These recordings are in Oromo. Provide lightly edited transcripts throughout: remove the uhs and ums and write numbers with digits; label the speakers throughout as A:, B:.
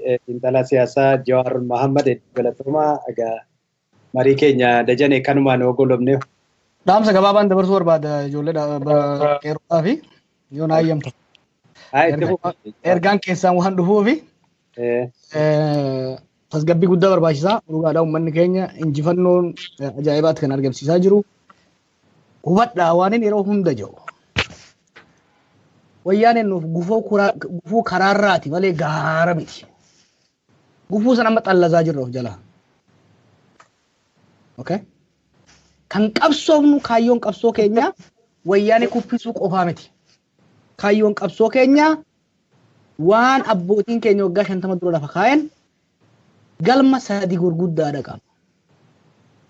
A: Xiinxalaa siyaasaa Jawaar Mohammad, hedduu galatoomaa. Egaa marii keenya dajane kanumaan ogolomne.
B: Dhaamsa gabaabaan dabarsuu barbaada ijoollee qeerroodhaa fi yoo na hayyamta. Ergaan keessaan waan dhufuufi tasgabbii guddaa barbaachisaa. Dhugaadhaa, uummanni keenya injifannoon ajaa'ibaatti kan argamsiisaa jiru. Hubadhaa, waan inni yeroo hunda jiru. Wayyaaneen nuuf gufuu karaarraati malee gaara miti. Gufuu sana amma xallazaa jirra of jalaa. Okay? Kan qabsoofnu, kaayyoon qabsoo keenyaa Wayyaanee kuffisuu qofaa miti. Kaayyoon qabsoo keenyaa waan abbootiin keenya waggaa 50 dura lafa kaayan galma sadi gurguddaadha qaba.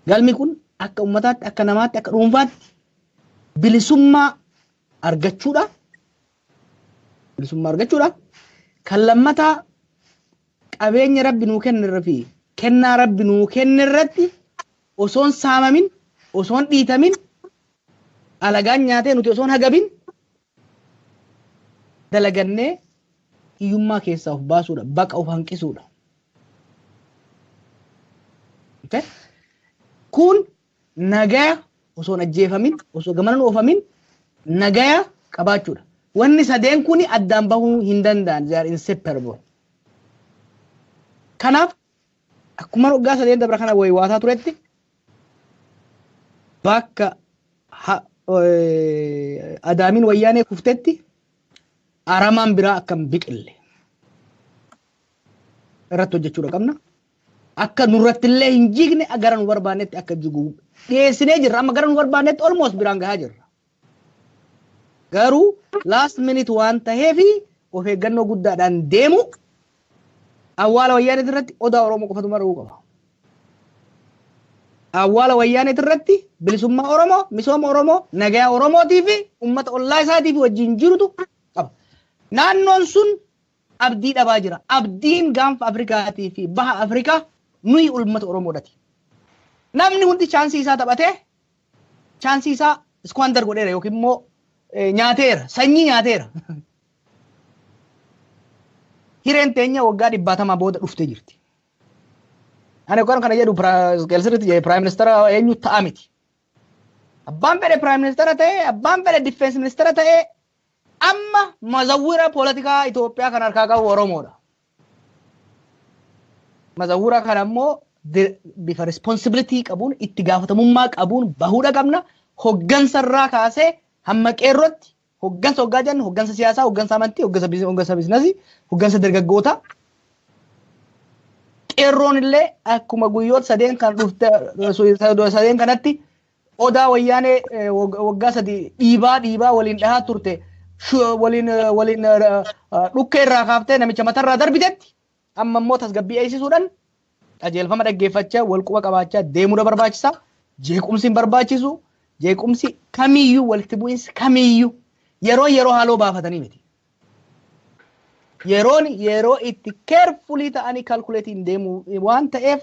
B: Galmi kun akka ummataatti, akka namaatti, akka dhuunfaatti bilisummaa argachuudha. Bilisummaa argachuudha. Kan lammataa, qabeenya Rabbi nuu kenne fi kennaa Rabbi nuu kenne irratti osoon saamamin, osoon dhiitamin, alagaan nyaatee nuti osoon hagabin, dalagannee hiyyummaa keessaa of baasuudha, baqa of hanqisuudha. Okay? Kun nagaya osoo hin ajjeefamin, osoo gamana hin oofamin nagaya qabaachuudha. Wanni sadeen kuni addaan bahuu hin danda'an. They are inseparable. Kanaaf akkuma waggaa sadeen dabra kana waywaataa turetti, bakka adaamiin Wayyaanee kuftetti aramaan biraa akka hin biqille irratti hojjechuudha qabna. Akka nurratti illee hin jigne, gara nu barbaannetti akka jigu dhiyeessinee jirra. Amma gara nu barbaannetti almost biraan gahaa jirra. Garuu last minute waan taheefi of eeggannoo guddaadhaan deemu. Awwaala Wayyaaneet irratti odaa Oromoo qofatu maruu qaba. Awwaala Wayyaaneet irratti bilisummaa Oromoo, misooma Oromoo, nagayaa Oromootii fi uummata ollaa isaatii fi wajjin jirutu qaba. Naannoon sun abdii dhabaa jira. Abdiin Gaanfa Afrikaatii fi Baha Afrikaa nuyi uummata Oromoodhati. Namni hundi chance isaa taphatee chance isaa squander godheera yookiin immoo nyaateera, sanyii nyaateera. Hireen teenya waggaa dhibbaatamaa booda dhuftee jirti. Ani kan kana jedhu sirriitti jedhe, prime minister eenyu ta'a miti. Abbaan fedhe prime minister ta'ee, abbaan fedhe defense minister ta'ee, amma mazawwira poolitikaa Itoophiyaa kan harkaa qabu Oromoodha. Mazawwira kana immoo bifa responsibility qabuun, itti gaafatamummaa qabuun bahuudha qabna. Hoggansa irraa kaasee hamma qeerrootti, hoggansa hoggaa jennu hoggansa siyaasaa, hoggansa amantii, hoggansa business, hoggansa dargaggootaa. Qeerroon illee akkuma guyyoota sadeen kan dhufte sadeen kanatti odaa Wayyaanee waggaa 3 dhiibaa dhiibaa waliin dhahaa turte waliin waliin dhukkee irraa kaaftee namicha matarraa darbitetti, amma immoo tasgabbii eegsisuudhaan qajeelfama dhaggeeffachaa, wal quba qabaachaa deemuudha barbaachisa. Jeequmsi hin barbaachisu. Jeequmsi kamiyyuu, walitti bu'iinsi kamiyyuu yeroo yeroo haaloo baafatanii miti. Yeroon yeroo itti carefully ta'anii calculate deemuu waan ta'eef,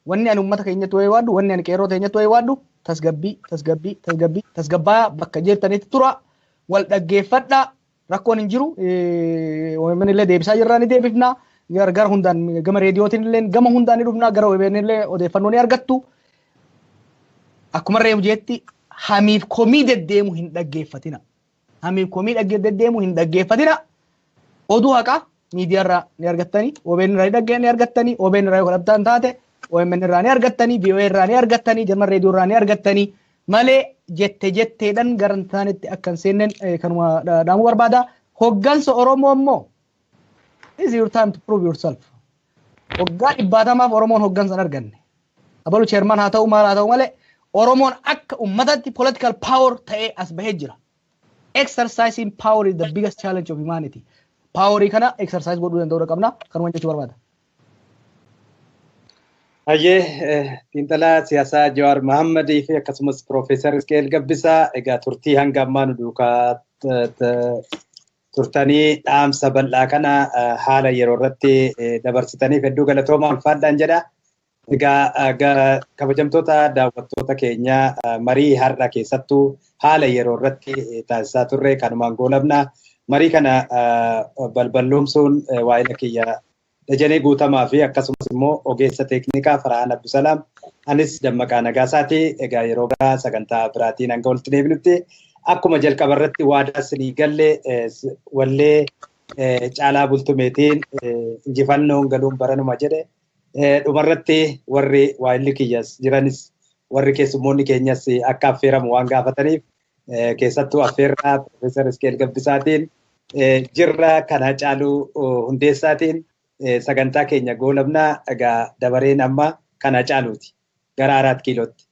B: wanni ani uummata keenyatti wayii waaddu, wanni ani qeerroo keenyatti wayii waaddu, tasgabbii, tasgabbii, tasgabbii, tasgabbaa. Bakka jirtanitti tura, wal dhaggeeffadhaa. Rakkoon hin jiru. OMN illee deebisaa jirra, ni deebifna. Gara hundaan, gama reediyootiin illee gama hundaan ni dhufna, gara OMN illee odeeffannoo ni argattu. Akkuma reefu jeetti, hamiif komii deddeemu hin dhaggeeffatina. Hamiif komii deddeemu hin dhaggeeffatina. Oduu haqaa miidiyaarraa ni argattanii, OBN irraa ni argattanii, OBN irraa yoo kadhattan taate OMN irraa ni argattanii, VOA irraa ni argattanii, Jarman reediyoo irraa ni argattanii malee jette jetteedhaan gara isaanitti akka hin seenneen kanuma dhaamuu barbaada. Hoggansa Oromoo immoo, this is your time to prove yourself. Waggaa dhibbaatamaaf Oromoon hoggansa hin arganne. Abalu chairman haa ta'u, maal haa ta'u malee, Oromoon akka uummatatti political power ta'ee as bahee jira. Exercising power is the biggest challenge of humanity. Powerii kana exercise godhuu danda'uu qabna. Kanuma jechuu barbaada.
A: Hayyee, xiinxalaa siyaasaa Jawaar Mohammadii fi akkasumas Piroofeesar Isqeel Gabbisaa, egaa turtii hanga ammaa nu duukaa turtanii dhaamsa bal'aa kana haala yeroo irratti dabarsitaniif hedduu galatoomaa, ulfaadhaan jedha. Egaa kabajamtoota daawwattoota keenyaa, marii har'a keessattuu haala yeroo irratti taasisaa turre kanumaan goolabna. Marii kana balballoomsuun waa'ila kiyya. Dajanee Guutamaa fi akkasumas immoo ogeessa teeknikaa Farhaan Abdusalaam anis Dammaqaa Nagaasaati. Egaa yeroo biraa sagantaa biraatiin hanga walitti deebinutti akkuma jalqaba irratti waadaa isinii galle wallee Caalaa Bultumeetiin injifannoon galuun baranuma jedhe dhumarratti warri waayilli kiyyas jiranis warri keessummoonni keenyas akka affeeramu waan gaafataniif keessattuu affeerraa Piroofeesar Iskeel Gabbisaatiin jirra kana Caaluu Hundeessaatiin sagantaa keenya goolabnaa. Egaa dabareen amma kana Caaluuti gara 4 kiilootti.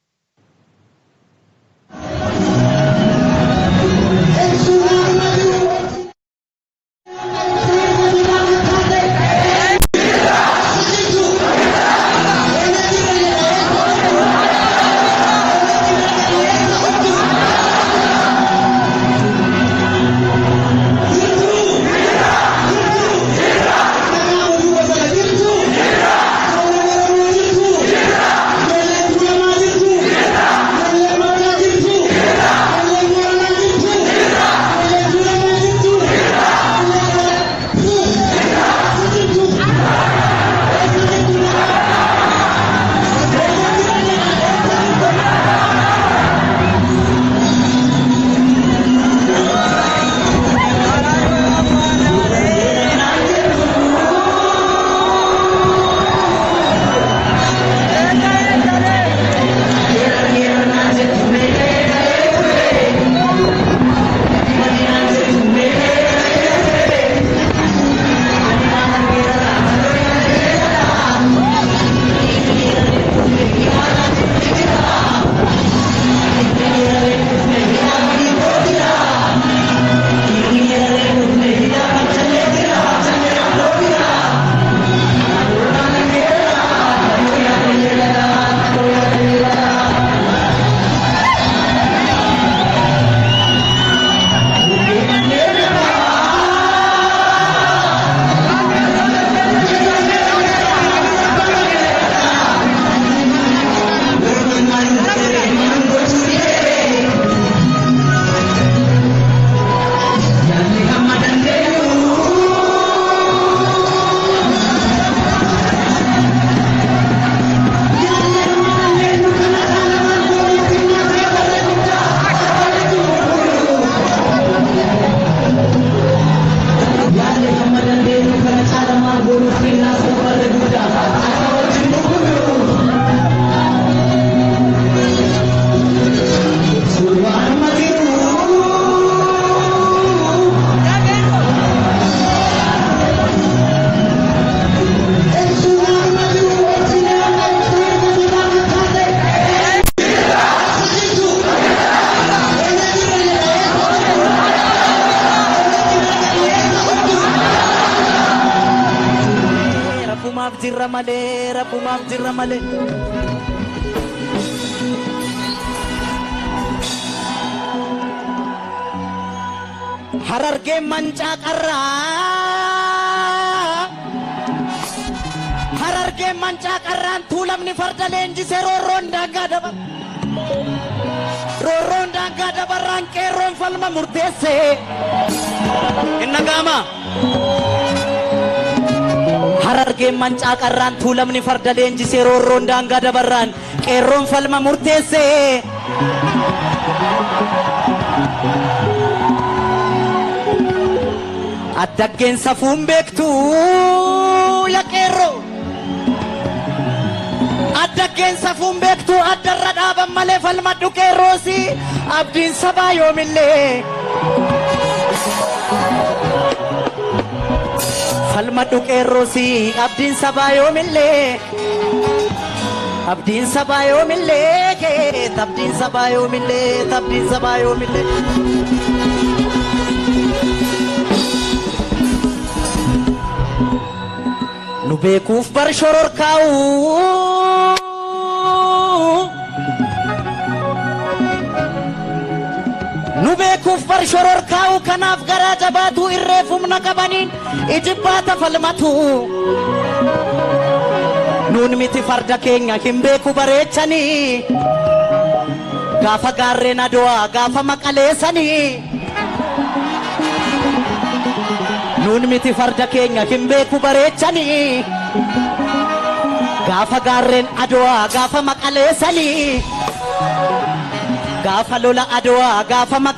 C: Harargee mancaa qarraa Harargee mancaa qarraan tuulamni farda leenjisee roorroon daangaa dabar roorroon daangaa dabarraan qeerroon falma murteesse inna gaama Harargee mancaa qarraan tuulamni farda leenjisee roorroon daangaa dabarraan qeerroon falma murteesse. Addaggeen safuun beektu yaa qeerroo Addaggeen safuun beektu addarra dhaaban malee falmadhu qeerroosi abdiin sabaa yoomillee falmadhu qeerroosi abdiin sabaa yoomillee abdiin sabaa yoomillee abdiin sabaa yoomillee abdiin sabaa yoomillee. Nu beekuuf bar shororkaa'u Nu beekuuf bar shororkaa'u kanaaf garaa jabaatu irreef humna qabaniin ijibbaata falmatu Nuun miti farda keenya hin beeku bareechanii gaafa gaarreen Adwaa gaafa maqaleessanii. Nuun miti farda keenya hin beeku bareechanii. Gaafa gaarreen Adowaa gaafa maqaleessanii. Gaafa lola Adowaa gaafa maqaleessanii.